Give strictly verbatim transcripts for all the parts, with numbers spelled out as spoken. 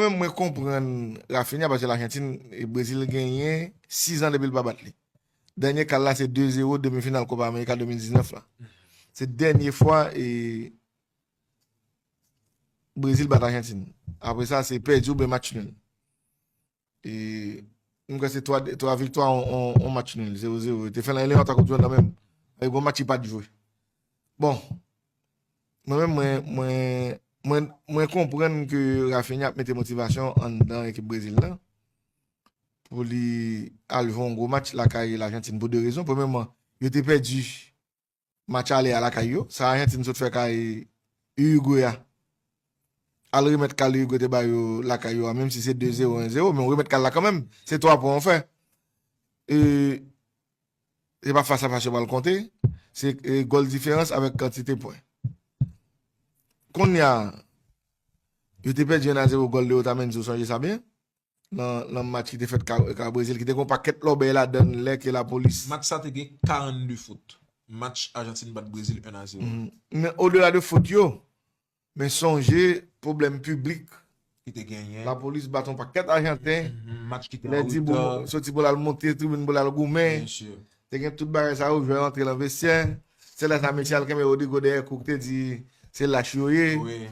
Mwen menm, mwen konprann Rafinha, paske Lajantin, e, Brezil genyen sis an depi l pa bat li. Dènye kal la, se de zewo demi final Copa America de mil diznèf la. Se dènye fwa, e, Brezil bat Ajantin. Apre sa, se pèdi oubyen match nul. E, m kwè se twa, twa viktwa, on, on, on match nul, zewo zewo. Yo te fè l nan Elemental Koup di Mond nan menm. E gon match li pa t jwe. Bon, mwen menm, mwen, mwen, mwen, mwen konprann ke Rafinha ap mete motivasyon anndan ekip Brezil lan pou li al jwe yon gwo match lakay Lajantin pou de rezon. Premyèman, yo te pèdi match ale a lakay yo. Sa Ajantin sot fè kay Uruguay a. Al remèt kal Uruguay te ba yo lakay yo a, menm si se de zewo, en zewo, men w remèt kal la kanmenm. Se twa pwen w fè. E, se pa fas a fas yo pral konte. Se, e, gòl diferans avèk kantite pwen. Kounye a, yo te pèdi en a zewo, gòl de Otamendi, ou sonje sa byen? Nan, nan match ki te fèt ka, ka Brezil, ki te gen yon pakèt lòbèy ladan l lè ke lapolis. Match sa te gen karannde fot. Match Ajantin bat Brezil en a zewo. Mhm. Men odela de fot yo, men sonje pwoblèm piblik. Ki te genyen. Lapolis bat yon pakèt Ajanten. Mhm. Match ki te lè an di pou reta. Soti pou l al monte tribin pou l al goumen. Byen si. Te gen tout bagay sa yo, jwè rantre nan vestyè. Se lè sa mesye al kenbe Rodrygo dèyè kou ki te di se lach yo ye. Wi.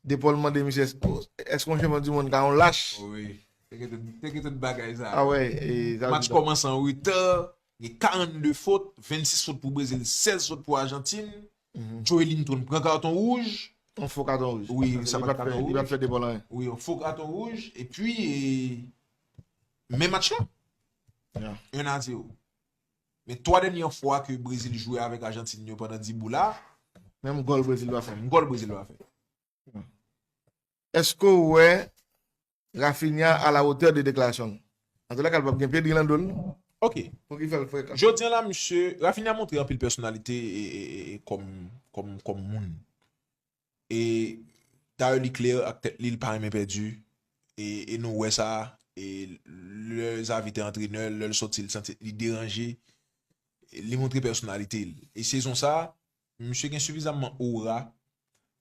De Paul mande misye, "Èske, èske yon chanpyon di mond ka yon lach?" Wi. Te gen tout, te gen tout bagay sa. A wè, e, sa match kòmanse an reta, gen karannde fot, vennsis fot pou Brezil, sèz fot pou Ajantin. Mhm. Joelinton pran katon wouj. Yon fo katon wouj. Wi, sa li pa t fè, li pa t fè De Paul anyen. Wi, yon fo katon wouj. Epi, e, men match la. Ya. En a zewo. Men twa dènye fwa ke Brezil jwe avèk Ajantin yo pandan dis bout la, menm gòl Brezil pa fè. Menm gòl Brezil pa fè. Èske w wè Rafinha à la hauteur de deklarasyon l? Antouka, l p ap gen Pedri nan do l, non? Ok. Pou ki fè l frekan? Jodi a la, misye, Rafinha montre anpil pèsonalite e, e, e, e kòm, kòm, kòm moun. E dayè li klè ak tèt li, li pa renmen pèdi. E, e nou wè sa, e lè Xavi te antrenè, lè l soti, li santi li deranje. Li montre pèsonalite l. E sezon sa, misye gen sifizamman ora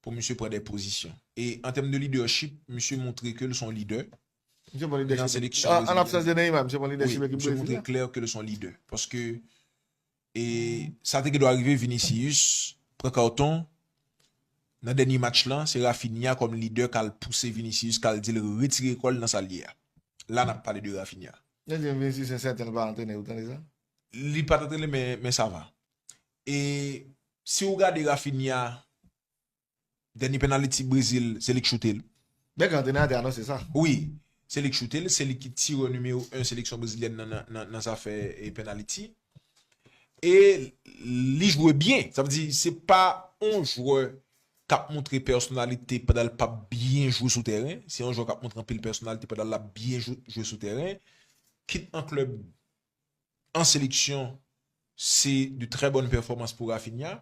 pou misye pran de pozisyon. E an tèm de leadership, misye montre ke l se yon lidè. Misye pran lidèchip. Nan seleksyon brezilyen. An, an absans de Neymar, misye pran lidèchip ekip brezilyen. Wi, misye montre klè ke l se yon lidè. Paske, e, sa te gen dwa rive Vinicius pran kawton nan dènye match lan, se Rafinha kòm lidè k al pouse Vinicius, k al di l retire kò l nan sa l ye a. La n ap pale de Rafinha. Yo di Vinicius se sèten l pa antrenè, ou tande sa? Li pa t antrenè, men, men sa va. E si w gade Rafinha, dènye penaliti Brezil, se li k choute l. Bèk antrenè a te anonse sa. Wi, se li k choute l, se li ki tirè nimewo en seleksyon brezilyèn nan, nan, nan, nan zafè, e, penaliti. E li jwe byen. Sa vle di, se pa yon jwè k ap montre pèsonalite pandan l p ap byen jwe sou tèren. Se yon jwè k ap montre anpil pèsonalite pandan l ap byen jwe, jwe sou tèren. Kit an klèb, an seleksyon, se de trè bòn pèfòmans pou Rafinha.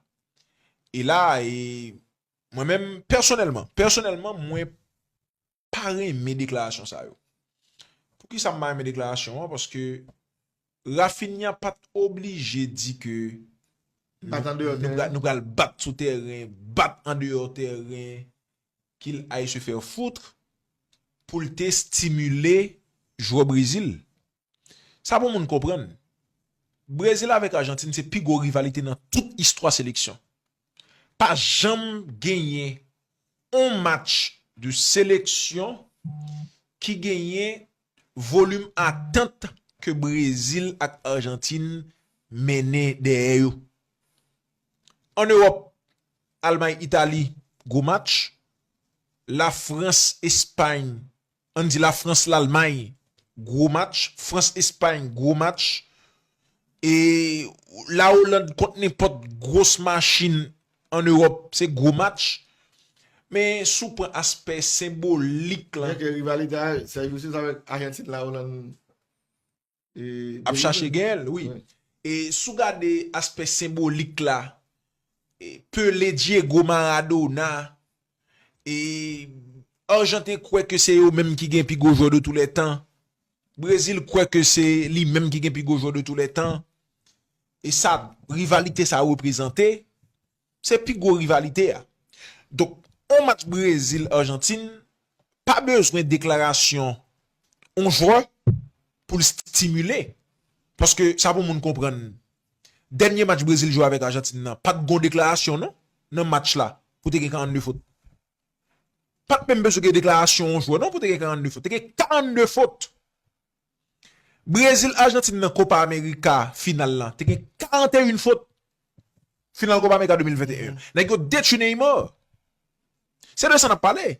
E la, e, mwen menm, pèsonèlman, pèsonèlman, mwen pa renmen deklarasyon sa yo. Poukisa m pa renmen deklarasyon an? Paske Rafinha pa t oblije di ke nou, nou pra-, nou pral bat sou tèren, bat andeyò tèren, qu'il aille se faire foutre, pou l te estimile jwè Brezil. Sa pou moun konprann. Brezil avèk Ajantin se pi gwo rivalite nan tout istwa seleksyon. Pa janm genyen on match de seleksyon ki genyen volim atant ke Brezil ak Ajantin mennen dèyè yo. An Ewòp, Almay, Itali, gwo match. Lafrans, Espay, ann di Lafrans, Lalmay, gwo match. Frans, Espay, gwo match. E Lawolann kont nenpòt gwos machin an Ewòp, se gwo match. Men si w pran aspè senbolik lan. Byenke rivalite a, Sergio Sousa avèk Ajantin, Lawolann, e, ap chache genyen l, wi. Wi. E si w gade aspè senbolik la, e, Pele, Diego Maradona, e, Ajantin kwè ke se yo menm ki gen pi gwo jwè de tou lè tan. Brezil kwè ke se li menm ki gen pi gwo jwè de tou lè tan. E sa, rivalite sa reprezante, se pi gwo rivalite a. Donk, on match Brezil, Ajantin, pa bezwen deklarasyon yon jwè pou l stimile. Paske sa pou moun konprann. Dènye match Brezil jwe avèk Ajantin nan, pa t gon deklarasyon non, nan match la, pou te gen karannde fot. Pa t menm bezwen gen deklarasyon yon jwè non, pou te gen karannde fot. Te gen karannde fot. Brezil Ajantin nan Copa America final lan, te gen karanteyen fot. Final Copa America de mil venteyen. Nèg yo detwi Neymar. Se de sa n ap pale.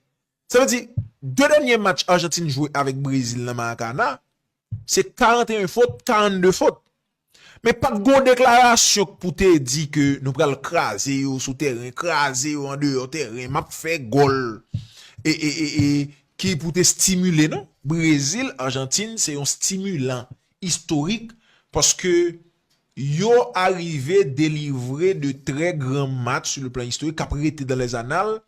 Sa vle di, de dènye match Ajantin jwe avèk Brezil nan Maracana, se karanteyen fot, karannde fot. Men pa t gon deklarasyon k pou te di ke nou pral kraze yo sou tèren, kraze yo andeyò tèren, m ap fè gòl. E, e, e, e, ki pou te stimile, non. Brezil, Ajantin, se yon stimulan istorik paske yo arive delivre de trè gran match sur le plan historique k ap rete dans les annales,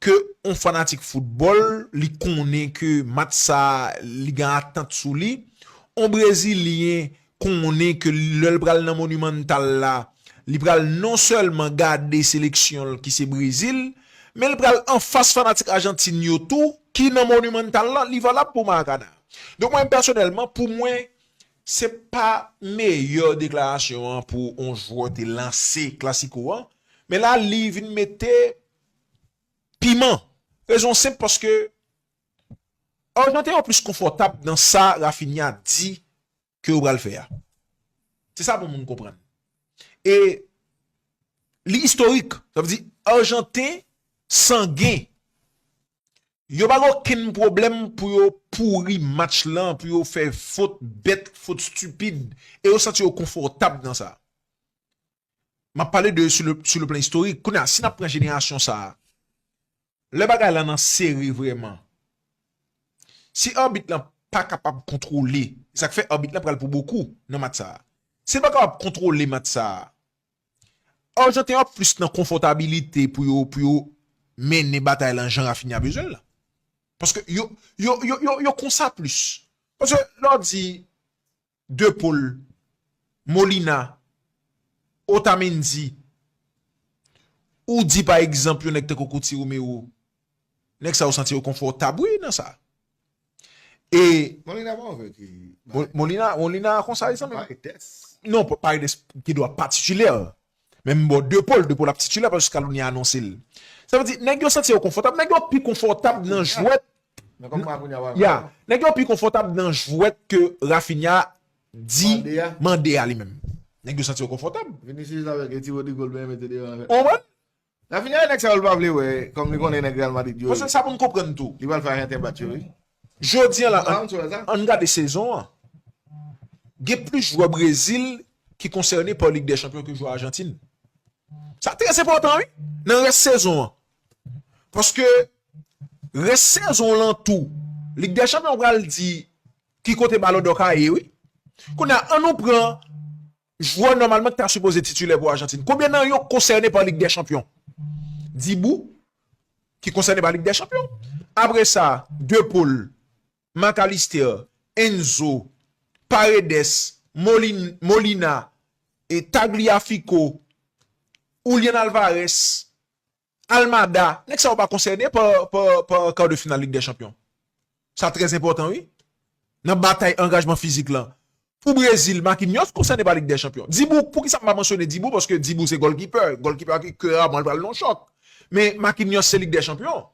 ke yon fanatik foutbòl, li konnen ke match sa, li gen atant sou li. Yon Brezilyen konnen ke lè l pral nan Monumental la, li pral non sèlman gade seleksyon l ki se Brezil, men l pral anfas fanatik Ajantin yo tou, ki nan Monumental la, li valab pou Maracana. Donk mwen pèsonèlman, pou mwen, se pa meyè deklarasyon an pou yon jwè te lanse Clasico an, men la li vin mete piman. Rezon senp paske Ajanten yo plis konfòtab nan sa Rafinha di ke yo pral fè a. Se sa pou moun konprann. E li istorik. Sa vle di Ajanten sangen. Yo pa gen okenn pwoblèm pou yo pouri match lan, pou yo fè fot bèt, fot stipid, e yo santi yo konfòtab nan sa. M ap pale de sur le, sur le plan historique. Kounye a, si n ap pran jenerasyon sa a, lè bagay lan nan sere vrèman, si abit lan pa kapab kontwole, e sa k fè abit lan pral pou bokou nan match sa a. Si l pa kapab kontwole match sa a, Ajanten yo ap plis nan konfòtabilite pou yo, pou yo mennen batay lan jan Rafinha bezwen l la. Paske yo, yo, yo, yo, yo konsa plis. Paske lè w di De Paul, Molina, Otamendi, ou di pa egzanp yon nèg tankou Cuti Romero, nèg sa yo santi yo konfòtab wi nan sa. E Molina pa yon vre ki Mo- Molina, Molina konsa li sanble. Paredes. Non, pa- Paredes ki dwa pa titilè. Menm bon, De Paul, De Paul ap titilè paske Scaloni anonse l. Sa vle di nèg yo santi yo konfòtab, nèg yo pi konfòtab nan jwèt. Men kòm mwen kounye a, ya, nèg yo pi konfòtab nan jwèt ke Rafinha di mande a li menm. Nèg yo santi yo konfòtab. Vinicius avèk Eti Rodrigo l byen mete devan avèk. Ou konprann? Rafinha e nèg sa yo l pa vle wè, kòm li konnen nèg Real Madrid yo. Paske sa pou n konprann tou. Li pral fè Ajanten bat yo wi. Jodi an la, ann gade sezon an. Gen plis jwè Brezil ki konsène pa Lig dè Chanpyon ke jwè Ajantin. Sa trè enpòtan wi, nan rès sezon an. Paske rès sezon lan tou, Lig dè Chanpyon pral di ki kote Balon dò ka ye wi. Kounye a, ann nou pran jwè nòmalman ki ta sipoze titilè pou Ajantin. Konbyen nan yo konsène pa Lig dè Chanpyon? Dibou, ki konsène pa Lig dè Chanpyon. Apre sa, De Paul, Mac Allister, Enzo, Paredes, Molin, Molina, e Tagliafico, Julian Alvarez, Almada, nèg sa yo pa konsène pa, pa, pa kar de final Lig dè Chanpyon. Sa trè enpòtan wi. Nan batay angajman fizik lan. Pou Brezil, Marquinhos konsène pa Lig dè Chanpyon. Dibou, poukisa m pa mansyone Dibou? Paske Dibou se gòlkipè. Gòlkipè ki, ke raman l pral nan chòk. Men Marquinhos se Lig dè Chanpyon.